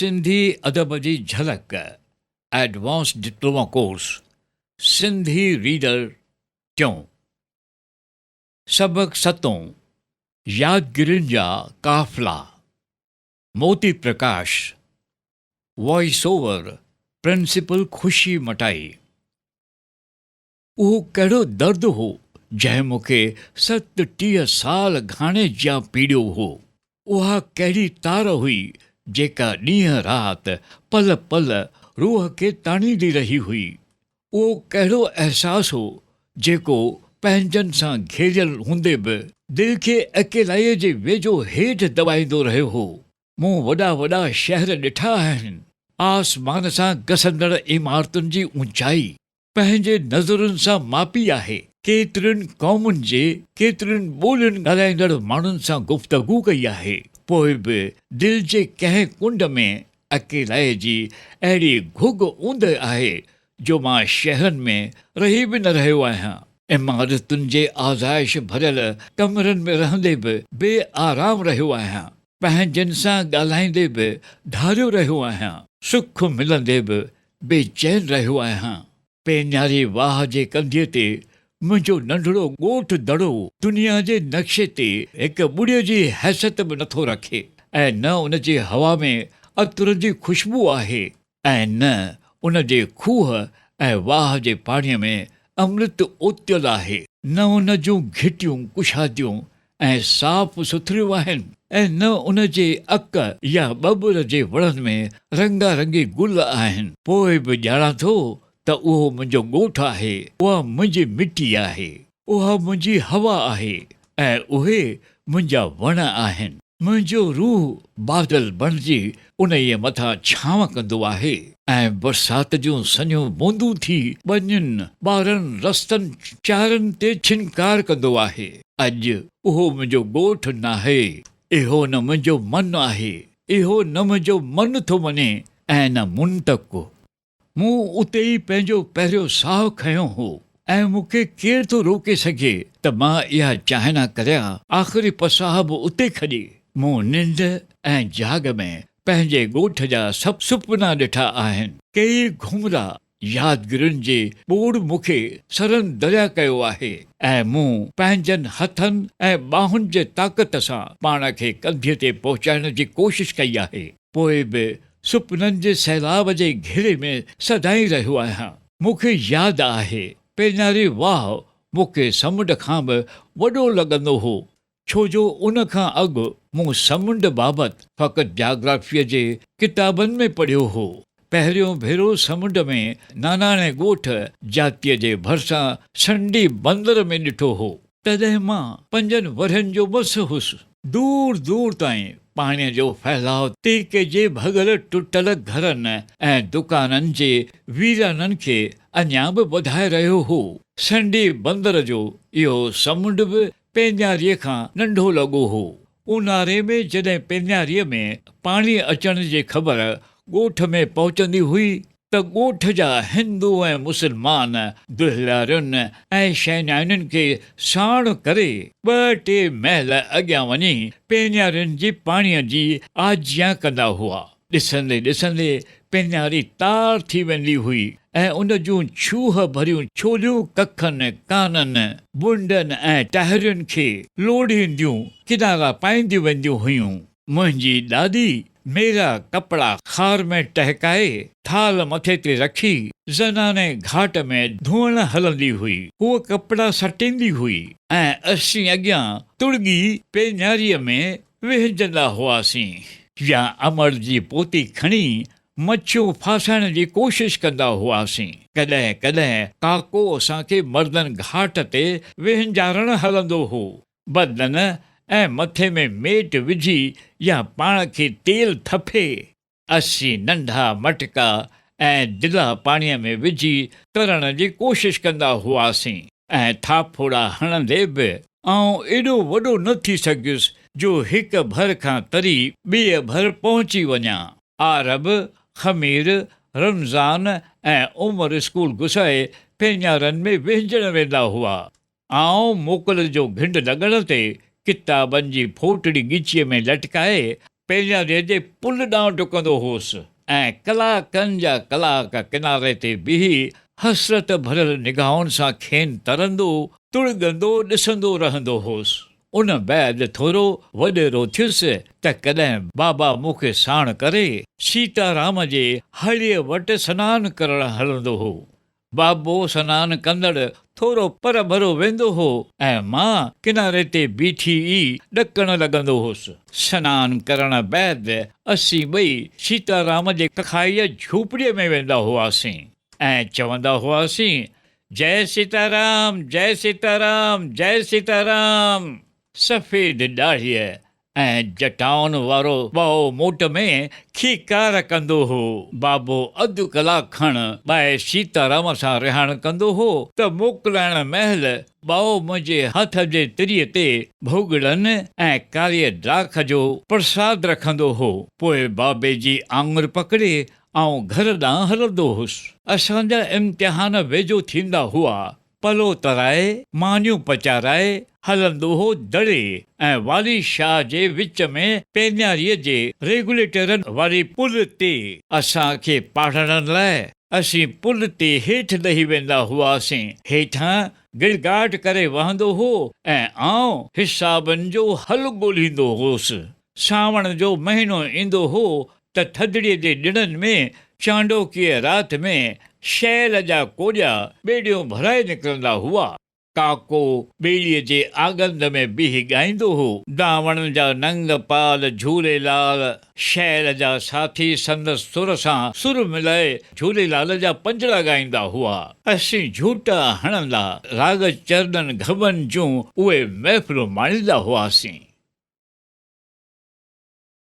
سنڌي ادب جي جهلڪ، advance diploma course, Sindhi reader ٽيون، سبق ستون، يادگيرين جا قافلا، Moti Prakash, voice over, principal Khushi Matai. اهو ڪهڙو درد هو، جنهن مون کي 37 سال گهاڻي جيان پيڙيو هو. اها ڪهڙي تار هئي، جيڪا ڏينهن رات، پل پل روح کي تاڻيندي رهي هئي. اهو ڪهڙو احساس هو، جيڪو پنهنجن سان گهيريل هوندي به دل کي اڪيلائيء جي ويجهو هيٺ دٻائيندو رهيو هو. مون وڏا وڏا شهر ڏٺا آهن. آسمان سان گسندڙ عمارتن جي اوچائي، پنهنجي نظرن سان ماپي آهي. ڪيترين قومن جي ڪيترين ٻولين ڳالهائيندڙ ماڻهن سان گفتگو ڪئي آهي، پوء به دل جي ڪنهن ڪنڊ ۾ اڪيلائي جي اهڙي گهگهه اوندهه آهي جو مان شهرن ۾ رهي به نه رهيو آهيان. عمارتن جي آزائش ڀريل ڪمرن ۾ رهندي به بي آرام رهيو آهيان. پنهنجن سان ڳالهائيندي به ڌاريو رهيو آهيان. سک ملندي به بي چين رهيو آهيان. پينياري واهه جي ڪنڌيء تي منهنجو ننڍڙو ڳوٺ دڙو دنيا جي نقشي تي هڪ ٻڙي جي حيثيت به نٿو رکي ۽ نه ان جي هوا ۾ عطر جي خوشبو آهي ۽ نه ان جي کوهه ۽ واهه جي پاڻيء ۾ امرت اوتيل آهي. نه ان جون گهٽيون ڪشاديون ۽ صاف سٿريون آهن ۽ نه ان جي اڪ يا ٻٻر جي وڻن ۾ رنگا رنگي گل آهن. پوء به ڄاڻان ٿو ته اهو منهنجو ڳوٺ آهي، اها منهنجي مٽي آهي، اها منهنجي هوا آهي ۽ اهي منهنجا وڻ آهن. منهنجو روح بادل بڻجي انهيء مٿان ڇانو ڪندو آهي ۽ برسات جون سنهيون بوندون ٿي ٻنين، ٻارن، رستن، چارن تي ڇنڪار ڪندو آهي. اڄ اهو منهنجو ڳوٺ ناهي، اهو نه منهنجو من آهي، اهو نه منهنجو من ٿو مڃي ۽ نه منطق. مون اتي ئي پنهنجو پهريون ساهه کنيو هو ۽ مون کي ڪير ٿو روڪي سگهي ته مان اها چاهنا ڪريان آخري پساهه به اتي کڄي. مون ننڊ ۽ جاڳ ۾ پنهنجي ڳوٺ جا سڀ سپنا ڏٺا آهن. ڪيئي گهمرا يادگيرين جي ٻوڙ مون کي سرن دريا ڪيو آهي ۽ مون پنهنجن هٿن ۽ ٻانهن جي طاقت سان پاڻ کي ڪنڌيء تي پهچائڻ جي ڪوشش ڪئي آهي. پوء به سپنن جي سيلاب جي گهيري ۾ سدائين رهيو آهيان. مون کي ياد آهي، پيناري واهه مون کي سمنڊ کان به وڏو لڳندو هو، ڇو جو ان کان اڳ مون سمنڊ بابت فقط جاگرافيء جي ڪتابن ۾ پڙهيو هو. پهريون ڀيرو سمنڊ ۾ ناناڻي ڳوٺ جاتيء جي ڀرسان سنڊي بندر ۾ ڏٺو هو. تڏهن مان پنجن ورهين جو مس هوس. دور دور تائين پاڻيء جو ڦهلاء تيڪي جي ڀڳل ٽٽل گهرن ۽ دڪانن جي ويرانن کي اڃا به وڌائي رهيو هو. سنڊي بندر جو اهو سمنڊ به پينياريء کان ننڍو لڳو هو. اونهاري ۾ جڏهن پينياريء ۾ پاڻي اچڻ جي خبر ڳوٺ ۾ پهچندي هئي ته ڳوٺ جا هندو ۽ مسلمان دهلارين ۽ شهنائين کي ساڻ ڪري ٻه ٽي ميل اڳيان وڃي پينيارين جي پاڻيء جي آجيان ڪندا هئا. ڏسندي ڏسندي پينياري تار ٿي ويندي هئي ۽ ان جون ڇوهه ڀريون ڇوليون ڪکن، ڪانن، بنڊن ۽ ٽاهرين کي لوڙهينديون ڪنارا پائينديون وينديون هيون. منهنجي ڏاڏي ميرا ڪپڙا خار ۾ ٽهڪائي ٿالهه مٿي تي رکي زناني گهاٽ ۾ ڌوئڻ هلندي هئي. هوء ڪپڙا سٽيندي هئي ۽ اسين اڳيان تڙڳي پيناريء ۾ وهنجندا هئاسين. يا امڙ جي پوتي کڻي مڇيون ڦاسائڻ جي ڪوشش ڪندا هئاسين. ڪڏهن ڪڏهن ڪاڪو اسان کي مردن گهاٽ تي وهنجارڻ هلندو هو. بدن ۽ مٿي ۾ ميٽ وجهي يا پاڻ کي تيل ٿڦي، اسين ننڍا مٽڪا ۽ دلا پاڻيء ۾ وجهي ترڻ جي ڪوشش ڪندا هئاسين ۽ ٿاڦوڙا هڻندي به آئون ايڏو وڏو نه ٿي سگهيس جو هڪ ڀر کان تري ٻيء ڀر پهچي وڃان. عارب، خمير، رمضان ۽ عمر اسڪول گسائي پيڃارن ۾ وهنجڻ ويندا هئا. آئون موڪل جو گهنڊ لڳڻ تي ڪتابن جي ڦوٽڙي ڳچيء ۾ لٽڪائي پينياريء جي پل ڏانهن ڊڪندو هوس ۽ ڪلاڪن جا ڪلاڪ ڪناري تي بيهي حسرت ڀريل نگاهن سان کين ترندو، تڙڳندو ڏسندو رهندو هوس. ان بعد ٿورو وڏيرو ٿيس ته ڪڏهن بابا مون کي ساڻ ڪري سيتا رام جي هڙيء وٽ سنان ڪرڻ هلندو هو. بابو سنان ڪندڙ ٿورو پر ڀرو ويندو هو ۽ مان ڪناري تي بيٺي ئي ڏڪڻ لڳندو هوس. سنان ڪرڻ بعد اسين ٻئي سيتا رام جي ڪکائيء جهوپڙيء ۾ ويندا هئاسين ۽ چوندا هئاسين، جئه سيتا رام، جئه سيتا رام، جئه سيتا رام. سفيد ڏاڙهيء ۽ جٽائن وارو ٻائو موٽ ۾ کيڪار ڪندو هو. بابو اڌ ڪلاڪ کن ٻائي سيتارام سان رهاڻ ڪندو هو ته موڪلائڻ مهل ٻائو منهنجي هٿ جي تريء تي ڀوڳڙن ۽ ڪاري ڊاک جو پرساد رکندو هو. پوء بابي جي آڱر پڪڙي آئون گهر ڏانهن هلندو هوس. اسان جا امتحان ويجهو ٿيندا هئا. پلو ترائي، مانيون پچارائي، هلندو هو دڙي ۽ والي شاهه جي وچ ۾ پينياريء جي ريگوليٽرن واري پل تي اسان کي پاڙهڻ لاء اسين پل تي هيٺ لهي ويندا هئاسين. هيٺان گڙگاٽ ڪري وهندو هو ۽ آئون حسابن جو حل ڳولهيندو هوس. سانوڻ جو مهينو ايندو هو ته ٿڌڙي جي ڏڻن ۾ چانڊوڪيء رات ۾ شيل جا ڪوڏيا ٻيڙيون ڀرائي نڪرندا هئا. ڪاڪو ٻيڙيء جي آڳنڌ ۾ بيهي ڳائيندو هو. دانوڻ جا ننگ پال جهوليلال شيل جا ساٿي سندس سر سان سر ملائي جهوليلال جا پنجڙا ڳائيندا هئا. اسين جهوٽا هڻندا راڳ چرنن گهٻن جون اهي محفلون ماڻيندا هئاسين.